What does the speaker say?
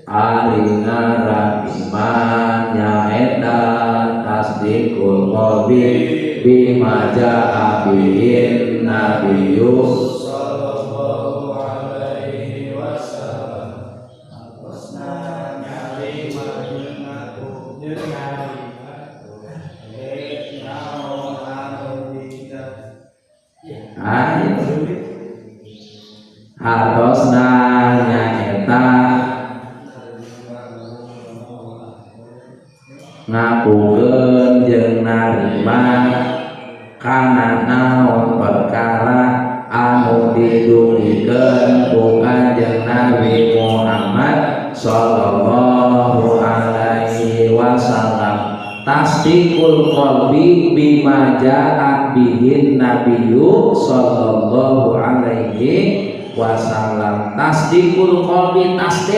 Ari ngaran iman nyaeta tasdiqul qalbi bima jaa bihin nabiyyu sallallahu alaihi wasallam. Hartosna nyarima jeung ngaku jeung narima naon anu tidak. Ayo. Hartosna nyaeta ngakukeun jeung narima kana naon perkara anu didugikeun ku Kanjeng Nabi Muhammad sallallahu alaihi wasallam. Tasdiqul qalbi bima jaa bihin nabiyyu sallallahu alaihi wasallam. Tasdiqul qalbi, tasdik.